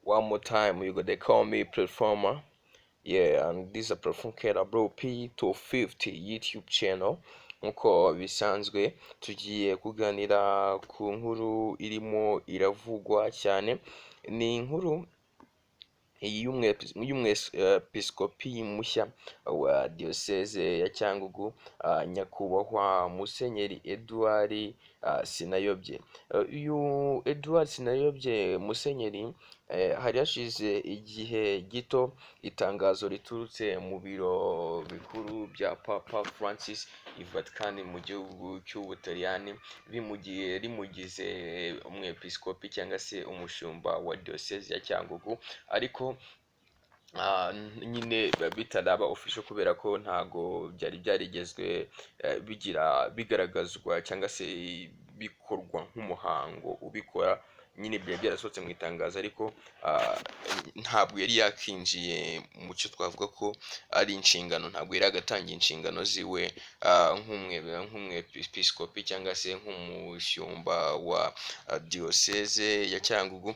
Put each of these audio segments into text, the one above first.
One more time, you go they call me Performer. Yeah, and this is a Platform Kera Bro P250 YouTube channel. Nkuko bisanzwe tugiye kuganira ku nkuru irimo iravugwa cyane, ni inkuru y'umwepiskopi mushya wa diyoseze ya Cyangugu, nyakubahwa Musenyeri Edouard Sinayobye. Uyu Edouard Sinayobye Musenyeri, hari hashize igihe gito itangazo riturutse mu biro bikuru bya Papa Francis i Vatican mu gihugu cy'Ubutaliyani bimugiye rimugize umwepiskopi cyangwa se umushumba wa diyoseze ya Cyangugu, ariko nyine bitaraba official kubera ko ntago byari byarigezwe bigira bigaragazwa cyangwa se bikorwa nk'umuhango ubikora. Nyine byari byarasohotse mu itangazo, ariko ntabwo yari yakinjiye mu cyo twavuga ko ari inshingano, ntabwo yari yagatangiye inshingano ziwe nk'umwepiskopi cyangwa se nk'umushumba wa diyoseze ya Cyangugu.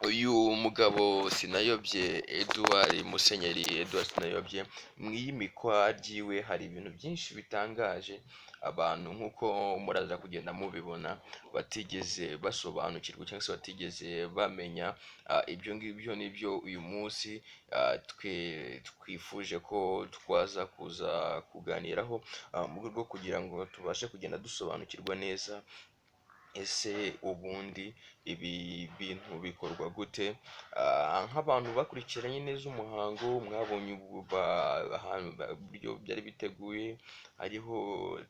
Uyu mugabo Sinayobye Edouard, Musenyeri Edouard Sinayobye, mu iyimikwa ryiwe hari ibintu byinshi bitangaje abantu, nk'uko muraza kugenda mubibona, batigeze basobanukirwa cyangwa se batigeze bamenya. Ibyo ngibyo nibyo uyu munsi twe twifuje ko twaza kuza kuganiraho, mu rwego rwo kugira ngo tubashe kugenda dusobanukirwa neza ese ubundi ibi bintu bikorwa gute. Nk'abantu bakurikiranye neza umuhango, mwabonye uburyo byari biteguye, hariho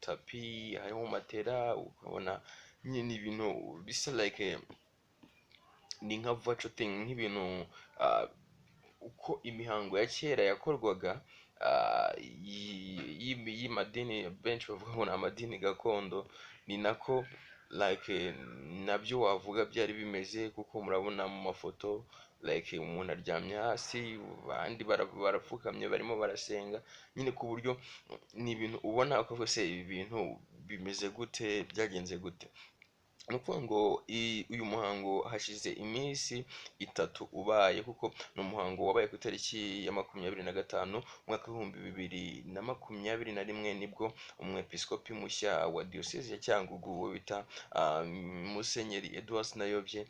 tapi, hariho matera, ukabona nyine ibintu bisa like ni nka virtual thing, nk'ibintu uko imihango ya kera yakorwaga y'amadini benshi bavuga ngo ni amadini gakondo, ni nako like nabyo wavuga byari bimeze, kuko murabona mu mafoto like umuntu aryamye hasi, abandi barapfukamye barimo barasenga nyine, ku buryo ni ibintu ubona ukavuga: "Se ibi bintu bimeze gute? Byagenze gute?" Ni ukuvuga ngo uyu muhango hashize iminsi 3 ubaye, kuko ni umuhango wabaye ku itariki ya 25 umwaka w'2021, nibwo umwepiskopi mushya wa diyoseze ya Cyangugu, uwo bita Musenyeri Edouard Sinayobye,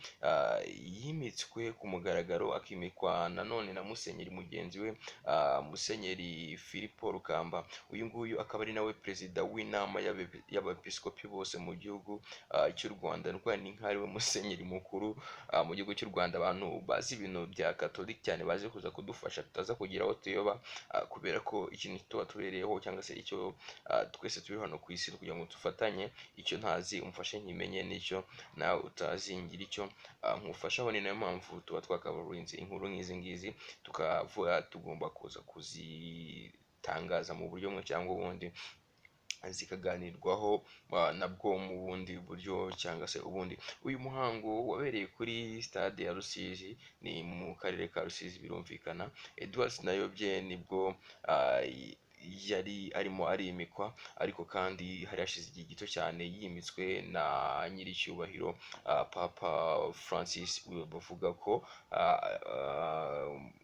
yimitswe ku mugaragaro, akimikwa nanone na Musenyeri mugenzi we, Musenyeri Filipo Rukamba. Uyu nguyu akaba ari nawe perezida w'inama y'abepiskopi bose mu gihugu cy'u Rwanda. Ni ukuvuga ni nk'aho ari we musenyeri mukuru mu gihugu cy'u Rwanda. Abantu bazi ibintu bya Katolika cyane bazi kuza kudufasha tutaza kugira aho tuyoba, kubera ko ikintu tuba tubereyeho cyangwa se icyo twese turi hano ku isi kugira ngo dufatanye, icyo ntazi umfashe nkimenye, n'icyo nawe utazi ngira icyo nkufashaho. Ni nayo mpamvu tuba twakabarinze inkuru nk'izi ngizi, tukavuga tugomba kuza kuzitangaza mu buryo bumwe cyangwa ubundi, zikaganirwaho nabwo mu bundi buryo cyangwa se ubundi. Uyu muhango wabereye kuri stade ya Rusizi, ni mu karere ka Rusizi birumvikana. Edouard Sinayobye nibwo yari arimo arimikwa, ariko kandi hari hashize igihe gito cyane yimitswe na nyiricyubahiro Papa Francis. Bavuga ko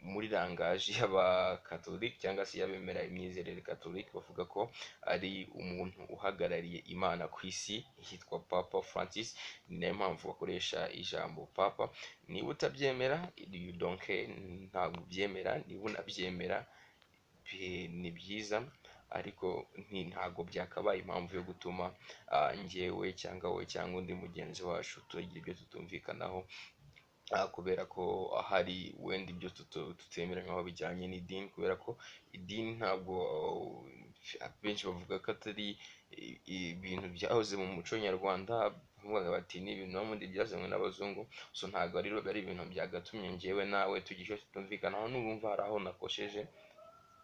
muri langage y'abakatolike cyangwa se y'abemera imyizerere katolike, bavuga ko ari umuntu uhagarariye Imana ku isi yitwa Papa Francis. Ni nayo mpamvu bakoresha ijambo Papa. Niba utabyemera, you don't care, ntabwo ubyemera. Niba unabyemera ni byiza, ariko ntabwo byakabaye impamvu yo gutuma njyewe cyangwa wowe cyangwa undi mugenzi wacu tugira ibyo tutumvikanaho, kubera ko hari wenda ibyo tutemeranywaho bijyanye n'idini, kubera ko idini ntabwo, benshi bavuga ko atari ibintu byahoze mu muco nyarwanda, bavugaga bati ni ibintu n'ubundi byazanywe n'abazungu. So ntabwo rero ari ibintu byagatumye njyewe nawe tugira icyo tutumvikanaho. Nubumva hari aho nakosheje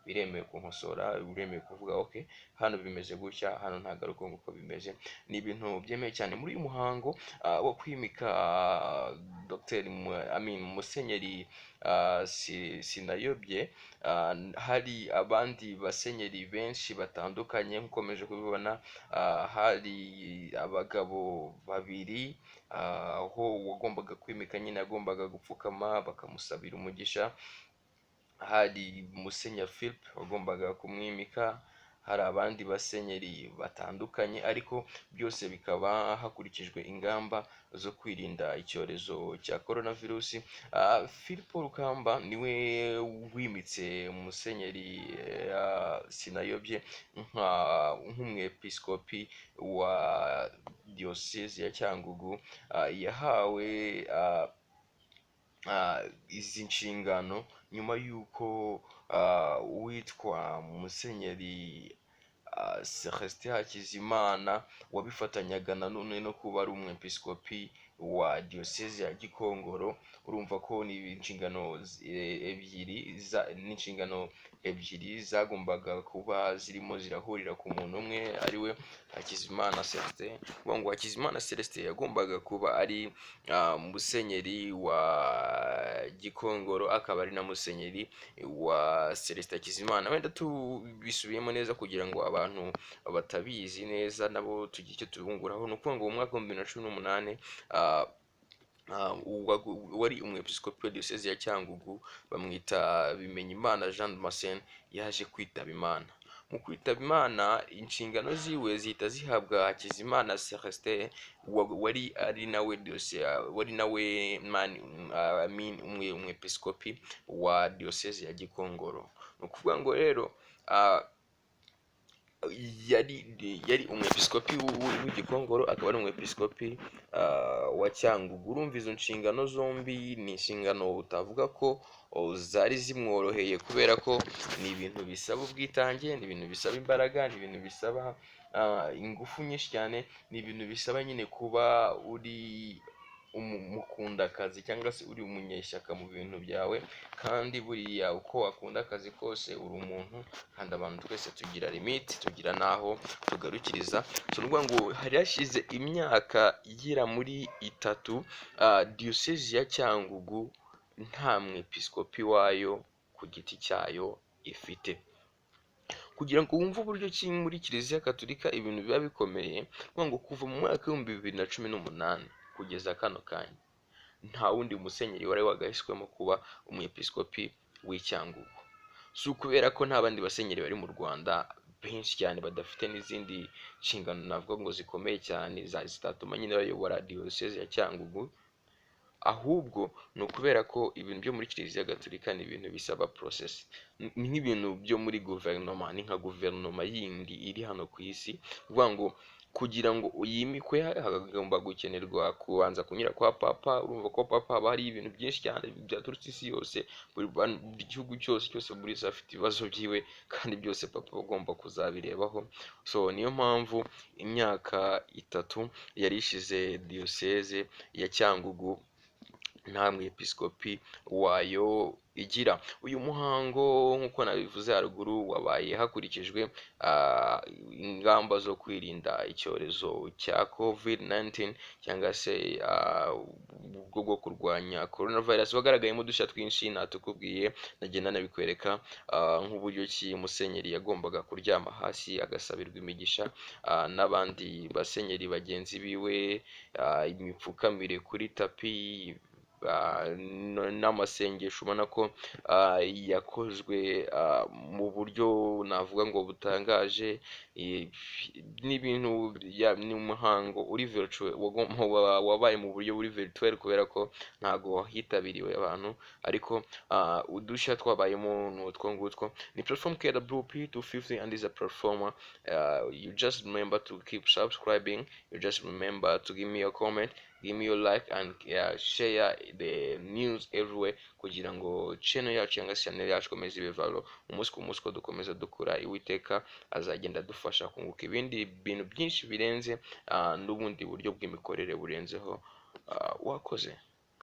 Biremewe kunkosora, biremewe kuvuga: "Ok, hano bimeze gutya, hano ntabwo ari uko nguko bimeze." Ni ibintu byemewe cyane. Muri uyu muhango wo kwimika Dr. I mean, Musenyeri Sinayobye, hari abandi basenyeri benshi batandukanye nkomeje kubibona. Hari abagabo babiri, aho uwagombaga kwimika nyine yagombaga gupfukama bakamusabira umugisha. Hari Musenyeri Philip wagombaga kumwimika, hari abandi basenyeri batandukanye, ariko byose bikaba hakurikijwe ingamba zo kwirinda icyorezo cya corona virusi. Philip Rukamba niwe wimitse Musenyeri Sinayobye nk'umwepiskopi wa Diyoseze ya Cyangugu. Yahawe izi nshingano nyuma y'uko uwitwa Musenyeri Celestin Hakizimana, wabifatanyaga nanone no kuba ari umwepiskopi wa Diyoseze ya Gikongoro. Urumva ko ni inshingano ebyiri n'inshingano ebyiri zagombaga kuba zirimo zirahurira ku muntu umwe, ariwe Hakizimana Celestin. Kuvuga ngo Hakizimana Celestin yagombaga kuba ari musenyeri wa Gikongoro, akaba ari na musenyeri wa Celestin Hakizimana. Wenda tubisubiyemo neza kugira ngo abantu batabizi neza nabo tugire icyo tubunguraho. Ni ukuvuga ngo mu mwaka wa 2018, wari umwepiskopi wa Diyoseze ya Cyangugu, bamwita Bimenyimana Jean Damascene, yaje kwitaba Imana. Mu kwitaba Imana, inshingano ziwe zihita zihabwa Hakizimana Celestin, wari ari nawe wari nawe man, I mean, umwepiskopi wa Diyoseze ya Gikongoro. Ni ukuvuga ngo rero yari umwepiskopi w'Igikongoro, akaba ari umwepiskopi wa Cyangugu. Urumva izo nshingano zombi ni inshingano utavuga ko zari zimworoheye, kubera ko ni ibintu bisaba ubwitange, ni ibintu bisaba imbaraga, ni ibintu bisaba ingufu nyinshi cyane, ni ibintu bisaba nyine kuba uri mukunda akazi cyangwa se uri umunyeshyaka mu bintu byawe. Kandi buriya uko wakunda akazi kose, uri umuntu, kandi abantu twese tugira limite, tugira n'aho tugarukiriza. So ni ukuvuga ngo hari hashize imyaka igera muri 3 Diyosezi ya Cyangugu nta mwepiskopi wayo ku giti cyayo ifite. Kugira ngo wumve uburyo ki muri Kiliziya Gatolika ibintu biba bikomeye, kuvuga ngo kuva mu mwaka wa 2018 kugeza kano kanya, nta wundi musenyeri wari wagahiswemo kuba umwepiskopi w'i Cyangugu. Si ukubera ko nta bandi basenyeri bari mu Rwanda benshi cyane badafite n'izindi nshingano navuga ngo zikomeye cyane zitatuma nyine bayobora Diyoseze ya Cyangugu, ahubwo ni ukubera ko ibintu byo muri Kiliziya Gatolika ni ibintu bisaba process. Ni nk'ibintu byo muri guverinoma, ni nka guverinoma yindi iri hano ku isi. Kuvuga ngo kugira ngo uyimikwe hagomba gukenerwa kubanza kunyura kwa Papa. Urumva ko Papa haba hari ibintu byinshi cyane byaturutse isi yose, buri gihugu cyose cyose, buri wese afite ibibazo byiwe, kandi byose Papa agomba kuzabirebaho. So niyo mpamvu imyaka 3 yari ishize Diyoseze ya Cyangugu nta mwepiskopi wayo igira. Uyu muhango, nk'uko nabivuze haruguru, wabaye hakurikijwe ingamba zo kwirinda icyorezo cya COVID-19, cyangwa se ubwo bwo kurwanya coronavirus. Wagaragayemo udushya twinshi natukubwiye, nagenda nabikwereka, nk'uburyo ki musenyeri yagombaga kuryama hasi agasabirwa imigisha n'abandi basenyeri bagenzi biwe, imipfukamire kuri tapi, n'amasengesho ubona ko yakozwe mu buryo navuga ngo butangaje. N'ibintu ni umuhango uri virtual, wabaye mu buryo buri virtuel, kubera ko ntago hitabiriwe abantu, ariko udushya twabayemo ni utwo ngutwo. Ni platform KWP 250 and is a performer. You just remember to keep subscribing, you just remember to give me your comment, give me your like and share the news everywhere, kugira ngo channel yacu cyangwa se channel yacu ikomeze ibe value umunsi ku munsi. Ko dukomeza dukura, Iwiteka azagenda adufasha kunguka ibindi bintu byinshi birenze, n'ubundi buryo bw'imikorere burenzeho. Wakoze.